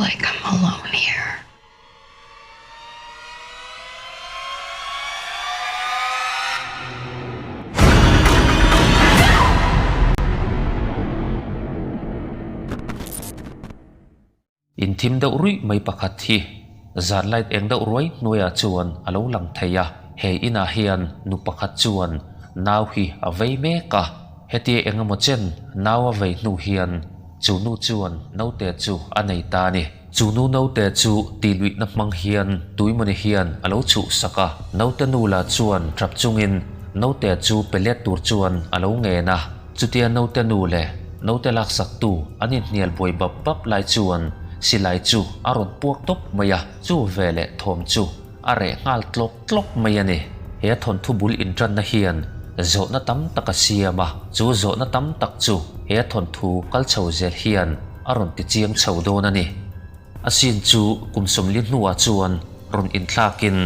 like I'm alone here. In thim deuh ruih mai pakhat hi zan light eng deuh ruai hnuaiah chuan a lo lang thei a, he inah hian nu pakhat chuan nau hi a vei mek a, hetia eng emaw chen nau a vei hnu hian chu nu chuan naute chu a nei ta a ni. Chu nu naute chu tihluihna hmang hian tuimawni hian a lo chhuhsak a, naute nu lah chuan tap chungin naute chu pe let tur chuan a lo ngen a. Chutia naute nu leh naute laksaktu an inhnial buai bap bap lai chuan silai chu a rawn puak tawp mai a, chu veleh thawm chu a reh nghal tlawk tlawk mai a ni. He thawnthu bul intanna hian zawhna tam tak a siam a, chu zawhna tam tak chu he thawnthu kal chho zel hian a rawn ti chiang chho dawn a ni. A sin chu kum 40 hnuah chuan rawn inthlakin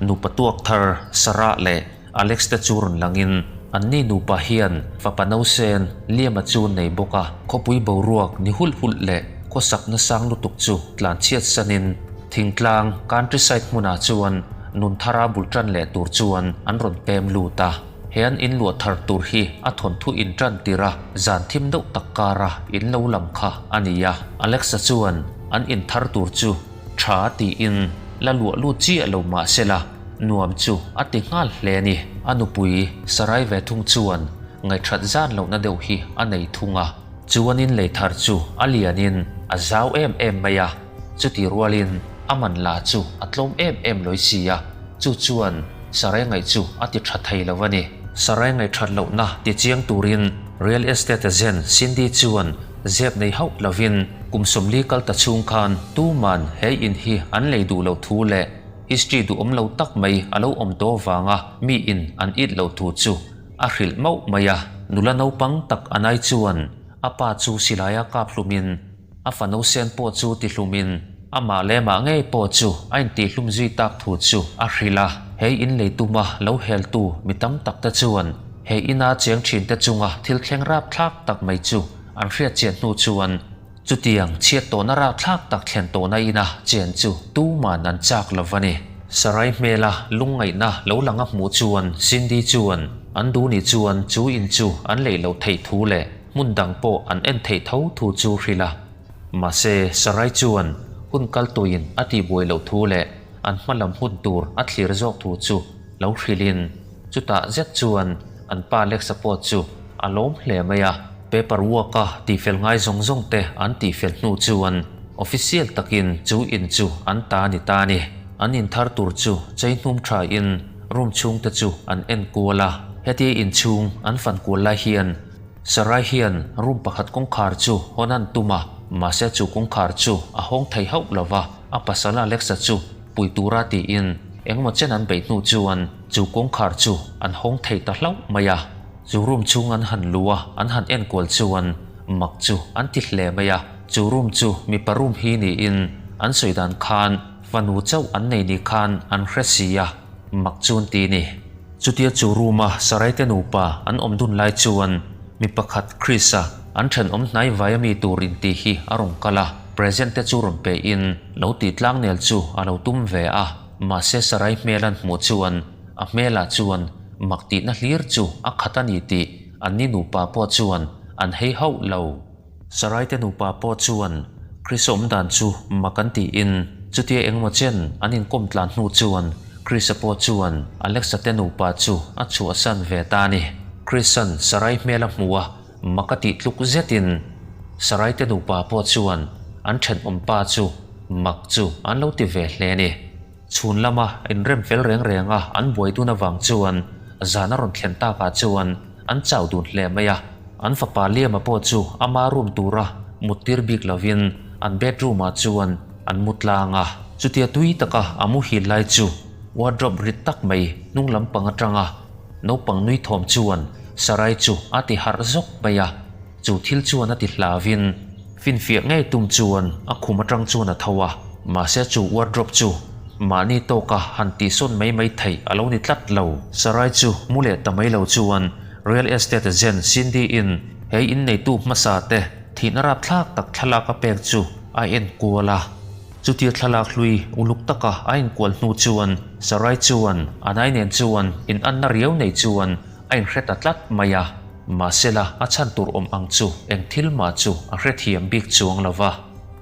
nupa tuak thar Sarah leh Alex te chu rawn langin anni nupa hian fapa nausen Liam-a chu nei bawk a, khawpui boruak ni hulh hulh leh khawsak nasang lutuk chu tlan chhiat sanin thingtlang countryside hmunah chuan nun thara bul tan leh tur chuan an rawn pem lut a. He an inluah thar tur hi a thawnthu intan tir a, zan thim deuh tak kara in lo lang kha a ni a. Alex-a chuan an inthar tur chu tha tiin la luah lut chiah lo mah sela, Nuam chu a ti nghal hle a ni. A nupui Sarai ve thung chuan ngaihthat zan lohna deuh hi a nei thung a. Chuanin lei thar chu a lianin a zau em em mai a, chuti rualin a man lah chu a tlawm em em lawi si a, chu chuan Sarai ngaih chu a ti tha thei lo a ni. Sarai ngaihthat lohna ti chiang turin Real Estate agent Cindy chuan zep nei hauh lovin kum 40 kal ta chhung khan tuman he in hi an lei duh loh thu leh History duhawm lo tak mai a lo awm tawh vanga mi in an it loh thu chu a hrilh mauh mai a. Nula naupang tak a nai chuan a pa chu silaia kap hlumin a fano sen pawh chu ti hlumin amah leh mah ngei pawh chu a intihhlum zui tak thu chu a hrilh a. He in lei tuma lo heltu mi tam tak te chuan he ina cheng thin te chunga thil thleng rapthlak tak mai chu an hriatchian hnu chuan Chutiang chhiat tawhna rakthlak tak thlen tawhna ina chen chu tuman an chak lo va ni. Sarai hmela lungngaihna lo lang a hmuh chuan Cindy chuan an duh ni chuan chu in chu an leih loh theih thu leh hmun dang pawh an en theih tho thu chu hrilh a. Mahse, Sarai chuan hun kal tuin a tihbuai loh thu leh an hma lam hun tur a thlir zawk thu chu lo hrilhin chutah zet chuan an pa Alexa pawh chu a lawm hle mai a. Paper work a tihfel ngai zawng zawng te an tihfel hnu chuan official takin chu in chu an ta ni ta a ni. An in thar tur chu chei hnum tha in room chhung te chu an en kual a. Hetia in chhung an fan kual lai hian Sarai hian room pakhat kawngkhar chu hawn an tum a, mahse chu kawngkhar chu a hawng thei hauh lo va, a pasal Alexa chu pui tura tiin engemaw chen an beih hnu chuan chu kawngkhar chu an hawng thei ta hlauh mai a. Chu room chhung an han lu a, an han enkual chuan mak chu an ti hle mai a. Chu room chu mipa room hi niin an sawi dan khan fanu chauh an nei ni khan an hre si a, mak chu an ti ni. Chutia chu room a Saraite nupa an awm dun lai chuan mi pakhat Chris-a an thenawm hnai vai ami tur intih hi a rawn kal a, present te chu rawn pe in lo tih tlangnel chu a lo tum ve a, mahse Sarai hmel an hmuh chuan A hmelah chuan mak tihna hlir chu a khat a ni tih anni nupa pawh chuan an hei hauh lo. Saraite nupa pawh chuan Chris-a awm dan chu mak an tiin chutia engemaw chen an inkawm tlan hnu chuan Chris-a pawh chuan Alex-a te nupa chu a chhuahsan ve ta a ni. Chris-a'n Sarai hmel a hmu a, mak a tih tluk zetin Saraite nupa pawh chuan an thenawmpa chu mak chu an lo ti ve hle a ni. Chhun lama inrem fel reng renga an buai dun avang chuan zan a rawn thlen takah chuan an chau dun hle mai a. An fapa Liama pawh chu ama room tura mut tir bik lovin an bedroom ah chuan an mu tlang a. Chutia tui taka a muhil lai chu wardrobe rit tak mai hnung lampang atanga naupang nui thawm chuan Sarai chu a ti harh zawk mai a. Chu thil chuan a ti hlavin finfiah ngei tum chuan a khum atang chuan a tho a, mahse chu wardrobe chu mahni tawka han tihsawn mai mai theih a lo ni tlat lo. Sarai chu mu leh ta mai lo chuan real estate agent Cindy in he inneitu hmasa te thihna rapthlak tak thlalak a pek chu a en kual a. Chutia thlalak hlui uluk taka a inkual hnu chuan Sarai chuan a nai nen chuan in anna riau nei chuan a inhre ta tlat mai a. Mahsela a chhan tur awm ang chu eng thil mah chu a hrethiam bik chuang lo va.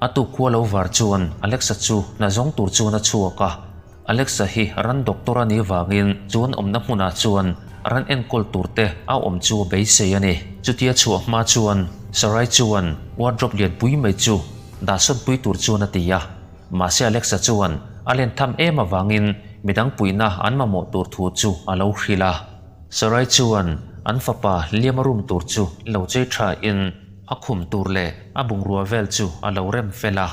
A tuk khua lo var chuan Alexa chu hna zawng tur chuan a chhuak a. Alexa hi ran doctor a nih vangin chuan awmna hmunah chuan ran enkawl tur te a awm chu a beisei a ni. Chutia chhuah hma chuan Sarai chuan wardrobe lianpui mai chu dahsawnpui tur chuan a ti a. Mahse Alexa chuan a len tham em avangin midang puihna an mamawh tur thu chu a lo hrilh a. Sarai chuan an fapa Liam a room tur chu lo chei tha in a khum tur leh a bungrua vel chu a lo rem fel a.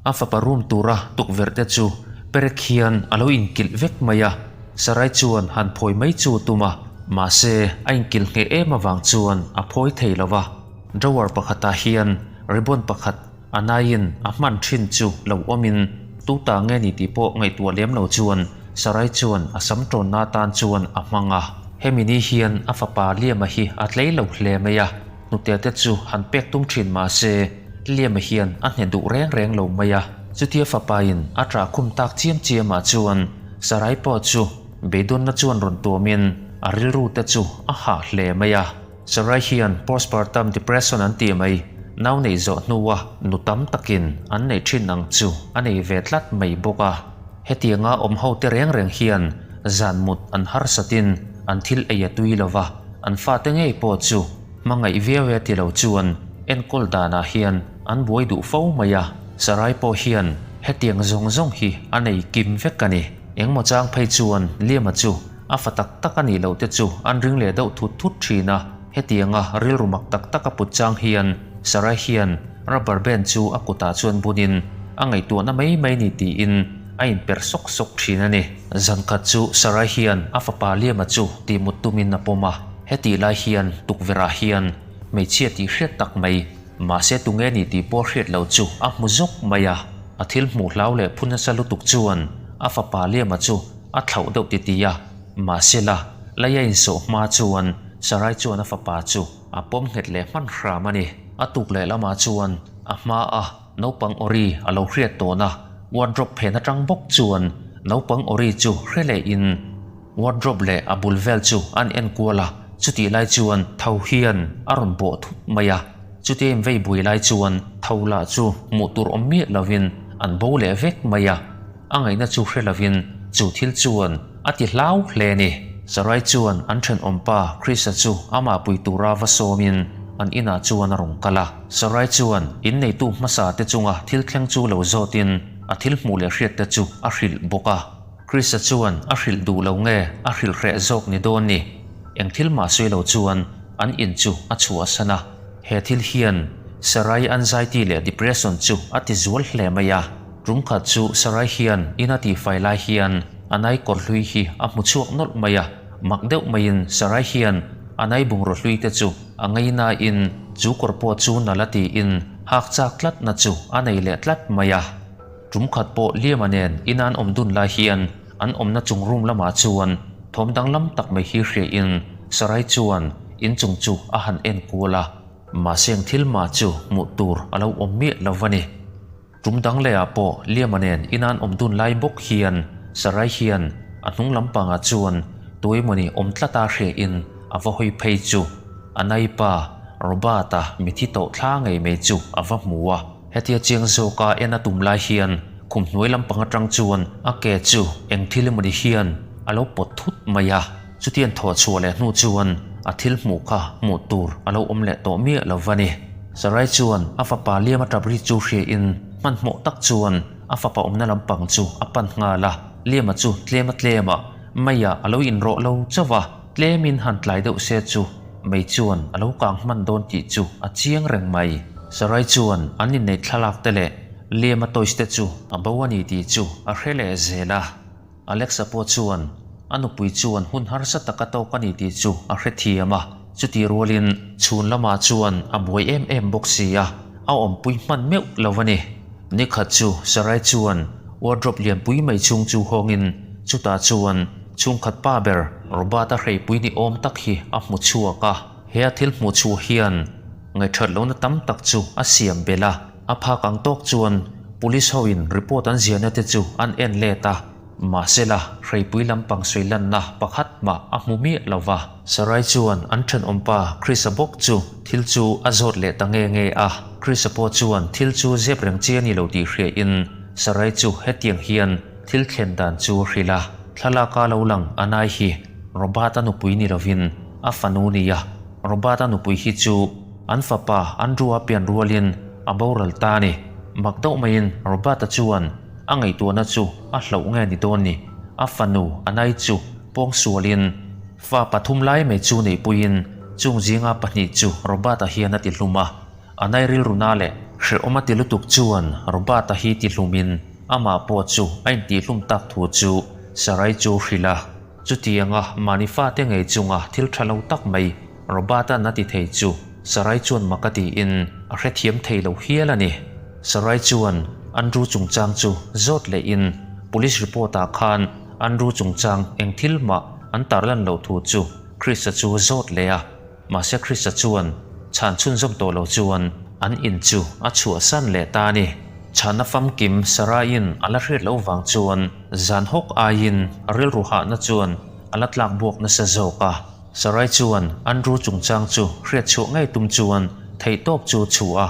A fapa room tura tukverh te chu perek hian a lo inkilh vek mai a, Sarai chuan han phawi mai chu a tum a, mahse a inkilh ngheh em avang chuan a phawi thei lo va. Drawer pakhatah hian ribbon pakhat a naiin a hman thin chu lo awmin tu ta nge ni tih pawh ngaihtuah lem lo chuan Sarai chuan a sam tawnna atan chuan a hmang a. Hemi ni hian a fapa Liama hi a tlei lo hle mai a, hnute te chu han pek tum thin mahse Liama hian a hne duh reng reng lo mai a. Chutia fapain a ṭah khum tak chiam chiamah chuan Sarai pawh chu beidawnna chuan rawn tuamin a rilru te chu a hah hle mai a. Sarai hian postpartum depression an tih mai, nau neih zawh hnua nu tam takin an neih ṭhin ang chu a nei ve tlat mai bawk a. Hetianga awm ho te reng reng hian zan mut an harsatin an thil ei a tui lo va, an fate ngei pawh chu hmangaih viau e ti lo chuan enkawl danah hian an buai duh fo mai a. Sarai pawh hian hetiang zawng zawng hi a nei kim vek a ni. Engmaw chang phei chuan Liama chu a fa tak tak a nih loh te chu an ring leh deuh thut thut thin a. Hetianga rilru mak tak tak a put chang hian Sarai hian rubber band chu a kutah chuan bunin a ngaihtuahna mai mai ni tiin a inperh sawk sawk thin a ni. Zankhat chu Sarai hian a fapa Liama chu tihmut tumin a pawm a, hetih lai hian tukverhah hian hmeichhia tih hriat tak mai, mahse tunge ni tih pawh hriat lo chu a hmu zawk mai a. A thil hmuh hlau leh phu nasa lutuk chuan a fapa Liama chu a thlauh deuh titi a, mahse la lei a insawh hma chuan Sarai chuan a fapa chu a pawm nghet leh hman hram a ni. A tuk leh lamah chuan a hma a naupang awri a lo hriat tawn a, wardrobe phen atang bawk chuan naupang awri chu hre leh in wardrobe leh a bul vel chu an en kual a, chutih lai chuan tho hian a rawn bawh thut mai a, chutia invei bui lai chuan tho lah chu hmuh tur awm miah lovin an bo leh vek mai a. A ngaihna chu hre lovin chu thil chuan a ti hlau hle a ni. Sarai chuan an thenawmpa Krista chu amah pui tura va sawmin an inah chuan a rawn kal a. Sarai chuan inneitu hmasa te chunga thil thleng chu lo zawtin a thil hmuh leh hriatte chu a hrilh bawk a. Krista chuan a hrilh duh lo nge a hrilh hreh zawk ni dawn ni? Eng thil mah sawi lo chuan an in chu a chhuahsan a. He thil hian Sarai anxiety leh depression chu a ti zual hle mai a. Tum khat chu Sarai hian in a tihfai lai hian a nai kawr hlui hi a hmu chhuak nawlh mai a, mak deuh maiin Sarai hian a nai bungraw hlui te chu a ngei nain chu kawr pawh chu nal a tiin hak chak tlatna chu a nei leh tlat mai a. Tum khat pawh Liama nen in an awm dun lai hian an awmna chung room lamah chuan thawm danglam tak mai hi hriain Sarai chuan inchung chu a han en kual a, mahse eng thil mah chu hmuh tur a lo awm miah lo va ni. Tum dang lehah pawh Liama nen in an awm dun lai bawk hian Sarai hian a hnung lampangah chuan tuemawni awm tlata hriain a va hawi phei chu a naipa Robert-a mithi tawh thla ngei mai chu a va hmu a. Hetia chiang zawka en a tum lai hian khum hnuai lampang atang chuan a ke chu eng thil emawni hian a lo pawt thut mai a. Chutiang thawh chhuah leh hnu chuan a thil hmuh kha hmuh tur a lo awm leh tawh miah lo va ni. Sarai chuan a fapa Liam a ṭap ri chu hriain hmanhmawh tak chuan a fapa awmna lampang chu a pan nghal a. Liama chu tlem a tlem a, meiah a lo inrawh lo chauh a, tlemin han tlai deuh se chu mei chuan a lo kang hman dawn tih chu a chiang reng mai. Sarai chuan an inneih thlalak te leh Liama toys te chu a bo a ni tih chu a hre leh zel a. Alexa pawh chuan a nupui chuan hun harsa tak a tawk a ni tih chu a hrethiam a, chutih rualin chhun lamah chuan a buai em em bawk si a, a awmpui hman meuh lo a ni. Nikhat chu Sarai chuan wardrobe lianpui mai chhung chu hawngin chutah chuan chhungkhat pa ber Robert-a hreipui ni awm tak hi a hmu chhuak a, he a thil hmuh chhuah hian ngaihṭhat lohna tam tak chu a siam belh a. A phak ang tawk chuan Police ho in report an ziahna te chu an en let a, mahsela hreipui lampang sawi lanna pakhat mah a hmu miah lo va. Sarai chuan an thenawmpa Chris-a bawk chu thil chu a zawt leh ta nge nge a, Chris-a pawh chuan thil chu zep reng chi a ni lo tih hriain Sarai chu hetiang hian thil thlen dan chu a hrilh a, thlalaka lo lang a nai hi Robert-a nupui ni lovin a fanu nia, Robert-a nupui hi chu an fapa Andrew-a pian rualin a boral ta a ni. Mak deuh maiin Robert-a chuan a ngaihtuahna chu a hlauh nge ni dawn ni? A fanu Anai chu pawngsualin fa pathum lai mai chu neihpuiin chung zinga pahnih chu Robert-a hian a ti hlum a. Anai rilruna leh hrehawm a ti lutuk chuan Robert-a hi ti hlumin amah pawh chu a intihhlum tak thu chu Sarai chu hrilh a. Chutianga mahni fate ngei chunga thil tha lo tak mai Robert-a'n a ti thei chu Sarai chuan mak a tiin a hrethiam thei lo hial a ni. Sarai chuan Andrew chungchang chu zawt lehin Police report-ah khan Andrew chungchang eng thil mah an tarlan loh thu chu Chris-a chu a zawt leh a. Mahse Krista chuan chhan chhunzawm tawh lo chuan an in chu a chhuahsan leh ta a ni. Chhana famkim Saraiin a la hriat loh vang chuan zan hawk aiin a rilru hahna chuan a la tlak buak nasa zawk a. Sarai chuan Andrew chungchang chu hriat chhuah ngei tum chuan theihtawp chu chhuah a.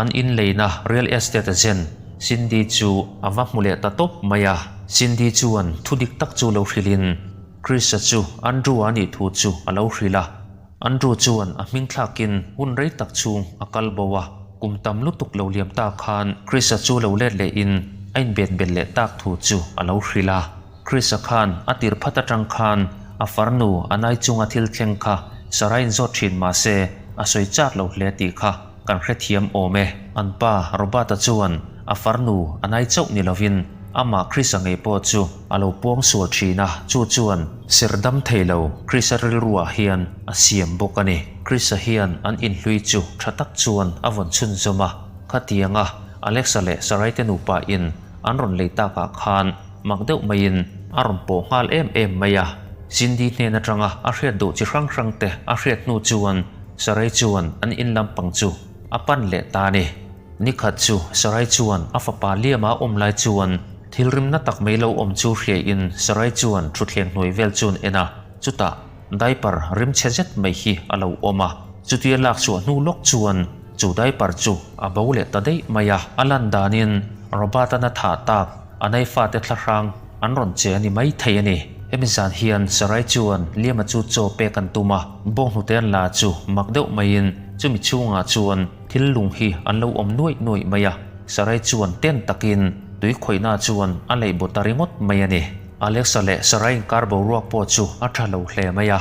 An in leina real estate agent Cindy chu a va hmu leh ta tawp mai a. Cindy chuan thu dik tak chu lo hrilhin Chris-a chu Andrew-a nih thu chu a lo hrilh a. Andrew chuan a hming thlakin hun rei tak chhung a kal bo a, kum tam lutuk lo liam ta khan Chris-a chu lo let lehin a inben belh leh tak thu chu a lo hrilh a. Chris-a khan a tir phat atang khan a farnu a nai chunga thil thleng kha Sarah-in zawt thin mah se a sawi chak lo hle tih kha kan hrethiam awm e. An pa Robert-a chuan a farnu a nai chauh ni lovin amah Chris-a ngei pawh chu a lo puang sual thin a, chu chuan ser dam thei lo Chris-a rilruah hian a siam bawk a ni. Chris-a hian an inhlui chu tha tak chuan a vawn chhunzawm a, khatianga Alex-a leh Sarai te nupa in an rawn lei takah khan mak deuh maiin a rawn pawh nghal em em mai a. Cindy hnen atanga a hriat duh chi hrang hrang te a hriat hnu chuan Sarai chuan an in lampang chu a pan leh ta a ni. Nikhat chu Sarai chuan a fapa Liama awm lai chuan thil rimna tak mai lo awm chu hriain Sarai chuan thutthleng hnuai vel chuan en a, chutah diaper rim chhe zet mai hi a lo awm a. Chutia lak chhuah hnu lawk chuan chu diaper chu a bo leh ta daih mai a, a lan danin Robert-an a thah tak a nei fate thlahrang an rawn che a ni mai thei a ni. Hemi zan hian Sarai chuan Liama chu chaw pek an tum a, bawnghnute an la chu mak deuh maiin chumi chhungah chuan Thil lung hi an lo awm nuaih nuaih mai a, Sarai chuan ten takin tui khawihna chuan a leih baw ta ringawt mai a ni. Alexa leh Sarai inkar boruak pawh chu a tha lo hle mai a.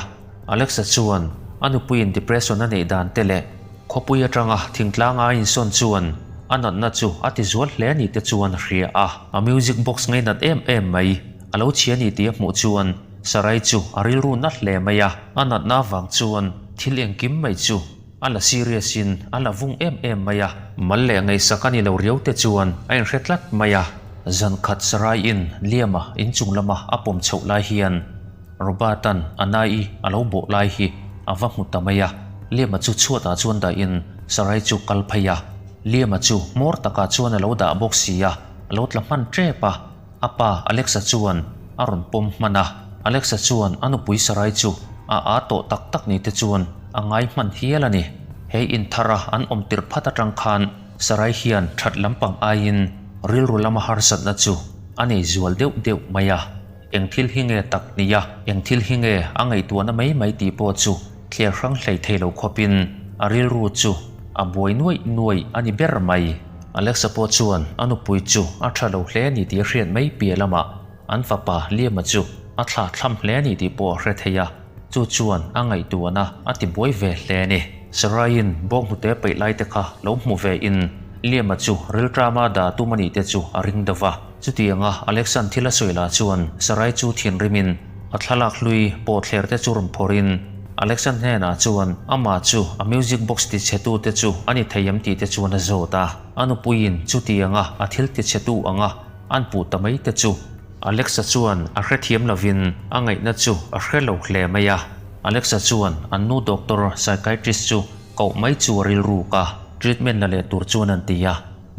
Alexa chuan a nupuiin depression a neih dan te leh khawpui atanga thingtlanga a insawn chuan a natna chu a ti zual hle ni te chuan a hria a. A music box ngainat em em mai a lo chhia ni tih a hmuh chuan Sarai chu a rilru na hle mai a. A natna avang chuan thil engkim mai chu A la serious in a la vung em em mai a. Mal leh ngaihsak a ni lo riau te chuan a inhre tlat mai a. Zan khat Sarai in Liama inchung lama a pawm chhoh lai hian Robert-a'n a nai-i a lo bawh lai hi a va hmu ta mai a. Liama chu chhuatah chuan dahin Sarai chu kal phei a. Liama chu hmawr takah chuan a lo dah bawk si a, a lo tla hman tep a. A pa Alexa chuan a rawn pawm hman a, Alexa chuan a nupui Sarai chu a aa tawh tak tak ni te chuan a ngai hman hial a ni. He in thara an awm tirh phat atang khan Sarai hian that lampang aiin rilru lama harsatna chu a nei zual deuh deuh mai a. Eng thil hi nge tak nia, eng thil hi nge a ngaihtuahna mai mai tih pawh chu thler hrang hlei thei lo khawpin a rilru chu a buai nuaih nuaih a ni ber mai. Alexa pawh chuan a nupui chu a tha lo hle a ni tih a hriat mai piah lamah an fapa Liama chu a thla thlam hle a ni tih pawh a hre thei a, chu chuan a ngaihtuahna a ti buai ve hle a ni. Saraiin bawnghnute peih lai te kha lo hmu ve in Liama chu rilṭama dah tum a nih te chu a ring deuh va. Chutianga Alexa'n thil a sawi lah chuan Sarai chu thinrimin a thlalak hlui pawhthler te chu rawn phawrhin Alexan hnenah chuan amah chu a music box tichhetu te chu a ni thei em tih te chuan a zawt a. A nupuiin chutianga a thil tichhetu anga an puh ta mai te chu Alexa chuan a hrethiam lovin a ngaihna chu a hre lo hle mai a. Alexa chuan an nu doctor psychiatrist chu koh mai chu a rilruk a, treatment la leh tur chuan an ti a.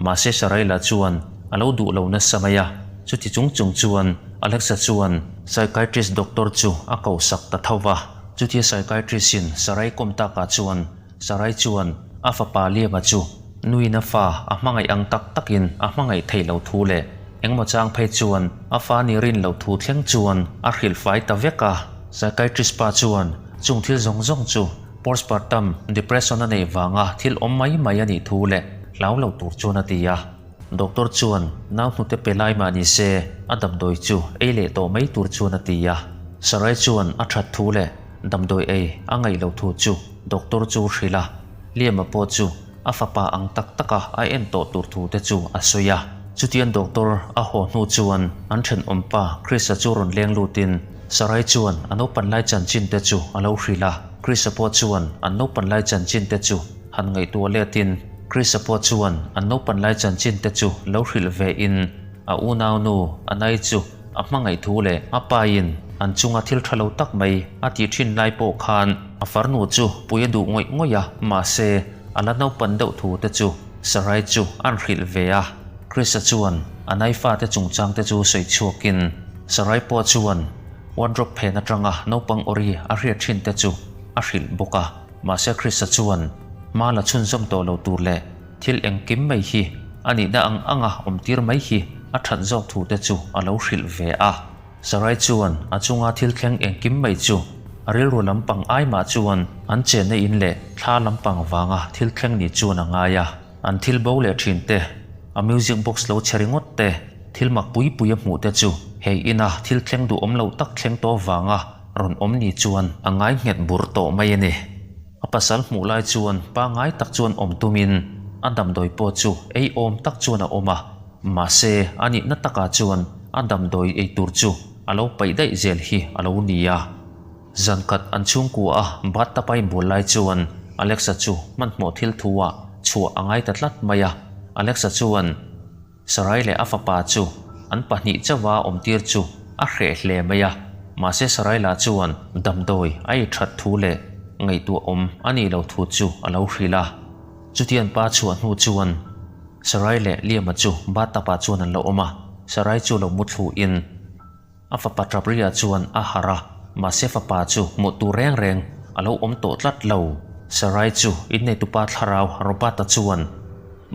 Mahse Sarai lah chuan a lo duh lo nasa mai a, chuti chung chung chuan Alexa chuan psychiatrist doctor chu a ko sak ta tho va. Chutia psychiatrist in Sarai kawm takah chuan Sarai chuan a fapa Liama chu nuin a fa a hmangaih ang tak takin a hmangaih theih loh thu leh engmaw chang phei chuan a fa ni rin loh thu thleng chuan a hrilh fai ta vek a. Psychiatrist pa chuan chung thil zawng zawng chu postpartum depression a neih vanga thil awm mai mai a nih thu leh hlau lo tur chuan a ti a. Doctor chuan nau hnute pe lai mah ni se a damdawi chu ei leh tawh mai tur chuan a ti a. Sarai chuan a that thu leh damdawi ei a ngaih loh thu chu doctor chu hrilh a, Liama pawh chu a fapa ang tak taka a en tawh tur thu te chu a sawi a. Chutian doctor a haw hnu chuan an thenawmpa Chris-a chu rawn leng lutin Sarai chuan a naupan lai chanchin te chu a lo hrilh a. Chris-a pawh chuan an naupan lai chanchin te chu han ngaihtuah letin Chris-a pawh chuan an naupan lai chanchin te chu lo hrilh ve in a unaunu Anai chu a hmangaih thu leh a pain an chunga thil tha lo tak mai a tih thin lai pawh khan a farnu chu pui a duh ngawih ngawih a, mahse a la naupan deuh thu te chu Sarai chu an hrilh ve a. Chris-a chuan a naifate chungchang te chu sawi chhuakin Sarai pawh chuan wardrobe phen atanga naupang awri a hriat thin te chu a hrilh bawk a. Mahse Chris-a chuan hma la chhunzawm tawh lo tur leh Thil engkim mai hi a nihna ang anga awmtir mai hi a that zawk thu te chu a lo hrilh ve a. Sarai chuan a chunga thil thleng engkim mai chu a rilru lampang ai mah chuan an chenna in leh thla lampang vanga thil thleng ni chuan a ngai a. An thil bo leh thin te, a music box lo chhe ringawt te, thil mak pui pui a hmuh te chu hei ina thil thleng duhawm lo tak thleng tawh vanga rawn awm ni chuan a ngai nghet bur tawh mai a ni. A pasal hmuh lai chuan pangngai tak chuan awm tumin a damdawi pawh chu ei awm tak chuan a awm a, mahse a nihna takah chuan a damdawi ei tur chu a lo paih daih zel hi a lo ni a. Zankhat an chhungkua a bathtub a inbual lai chuan Alexa chu hmanhmawh thil thu ah chhuah a ngai ta tlat mai a, Alexa chuan. Sarai leh a fapa chu an pahnih chauha awmtir chu a hreh hle mai a, mahse Sarai lah chuan damdawi a ei that thu leh ngaihtuah awm a nih loh thu chu a lo hrilh a. Chutian pa chhuah hnu chuan Sarai leh Liama chu bathtub-ah chuan an lo awm a, Sarai chu lo muthluin, A fapa Ṭapria chuan a harh a, mahse fapa chu hmuh tur reng reng a lo awm tawh tlat lo. Sarai chu inneitupa thlarau Robert-a chuan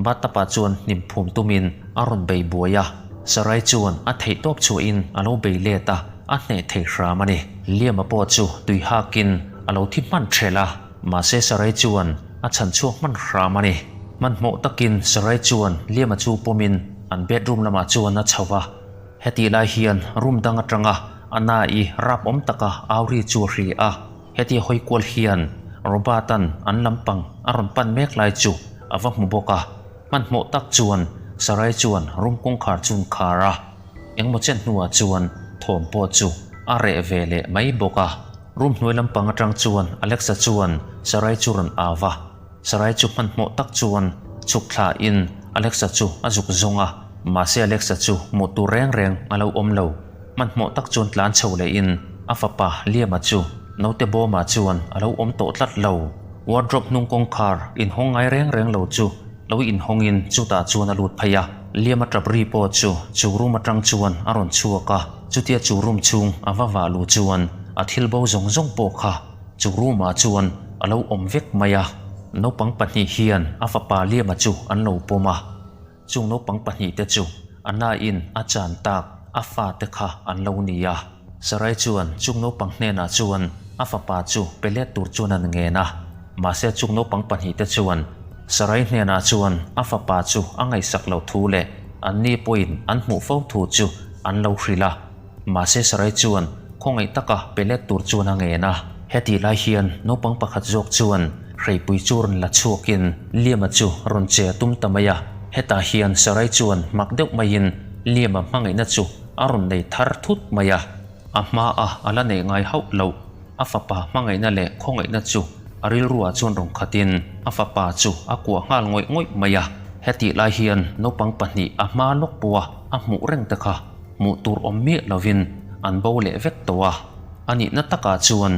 Bathtub-ah chuan hnim phum tumin a rawn bei buai a, Sarai chuan a theihtawp chhuahin a lo bei let a, a hneh thei hram a ni. Liama pawh chu tui hakin a lo thi hman ṭhelh a, mahse Sarai chuan a chhan chhuak hman hram a ni. Hmanhmawh takin Sarai chuan Liama chu pawmin an bedroom lamah chuan a chho va. Hetih lai hian room dang atanga Anna-i rap awm taka au ri chu a hri a, hetia hawi kual hian Robert-a'n an lampang a rawn pan mek lai chu a va hmu bawk a. Hmanhmawh tak chuan Sarai chuan room kawngkhar chu an khar a, engmaw chen hnuah chuan thawm pawh chu a reh ve leh mai bawk a. Room hnuai lampang atang chuan Alexa chuan Sarai chu rawn au va. Sarai chu hmanhmawh tak chuan chhuk thla in Alexa chu a zuk zawng a, mahse Alexa chu hmuh tur reng reng a lo awm lo. Hmanhmawh tak chuan tlan chho leh in a fapa Liama chu naute bawmah chuan a lo awm tawh tlat lo. Wardrobe hnung kawngkhar inhawng ngai reng reng lo chu lo inhawng in chutah chuan a lut phei a. Liama tap ri pawh chu chu room atang chuan a rawn chhuak a, chutia chu room chhung a va vah luh chuan a thil bo zawng zawng pawh kha Chu room-ah chuan a lo awm vek mai a, naupang pahnih hian a fapa Liama chu an lo pawm a. Chung naupang pahnihte chu a nain a chan tak a fate kha an lo ni a. Sarai chuan chung naupang hnenah chuan a fapa chu pe let tur chuan an ngen a. Mahse chung naupang pahnihte chuan Sarai hnenah chuan a fapa chu a ngaihsak loh thu leh anni pawhin an hmuh fo thu chu an lo hrilh a. Mahse Sarai chuan khawngaih taka pe let tur chuan a ngen a. Hetih lai hian naupang pakhat zawk chuan hreipui chu rawn la chhuakin Liama chu rawn che a tum ta mai a. Hetah hian Sarai chuan mak deuh maiin Liama hmangaihna chu a rawn nei thar thut mai a. A hmaa a la neih ngai hauh loh a fapa hmangaihna leh khawngaihna chu a rilruah chuan rawn khatin a fapa chu a kuah nghal ngawih ngawih mai a. Hetih lai hian naupang pahnih a hma lawk pawha a hmuh reng te kha Hmuh tur awm miah lovin an bo leh vek tawh a, a nihna takah chuan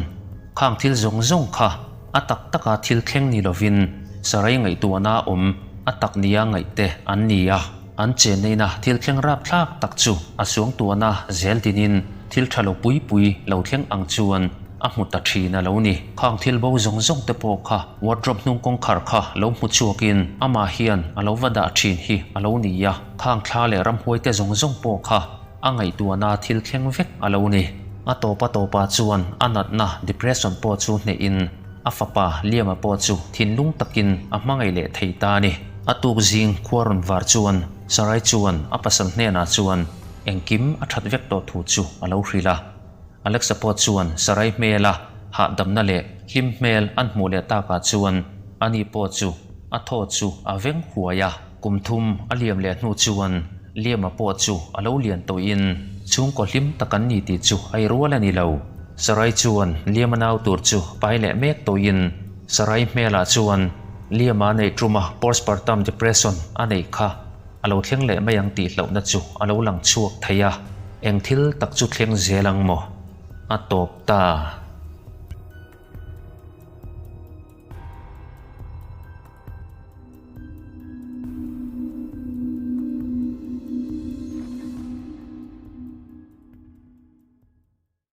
khang thil zawng zawng kha a tak taka thil thleng ni lovin Sarai ngaihtuahna awm a tak nia ngaih te an ni a. An chenneina thil thleng rapthlak tak chu a suangtuahna zel dinin thil tha lo pui pui lo thleng ang chuan a hmu ta thin a lo ni. Khang thil bo zawng zawng te pawh kha wardrobe hnung kawngkhar kha lo hmu chhuakin amah hian a lo va dah thin hi a lo ni a. Khang thla leh ramhuai te zawng zawng pawh kha a ngaihtuahna thil thleng vek a lo ni. A tawpa tawpah chuan a natna depression pawh chu hnehin a fapa Liama pawh chu thinlung takin a hmangaih leh thei ta a ni. A tuk zing khua rawn var chuan Sarai chuan a pasal hnenah chuan engkim a that vek tawh thu chu a lo hrilh a. Alexa pawh chuan Sarai hmela hahdamna leh hlim hmel an hmuh leh takah chuan ani pawh chu a thaw chu a veng huai a. Kum thum a liam leh hnu chuan Liama pawh chu a lo lian tawhin chhungkaw hlim tak an ni tih chu a i rual a ni lo. Sarai chuan Liama nau tur chu pai leh mek tawhin Sarai hmelah chuan Liama neih tuma postpartum depression a neih kha a lo thleng leh mai ang tih hlauhna chu a lo lang chhuak thei a, eng thil tak chu thleng zel ang maw? A tawp ta.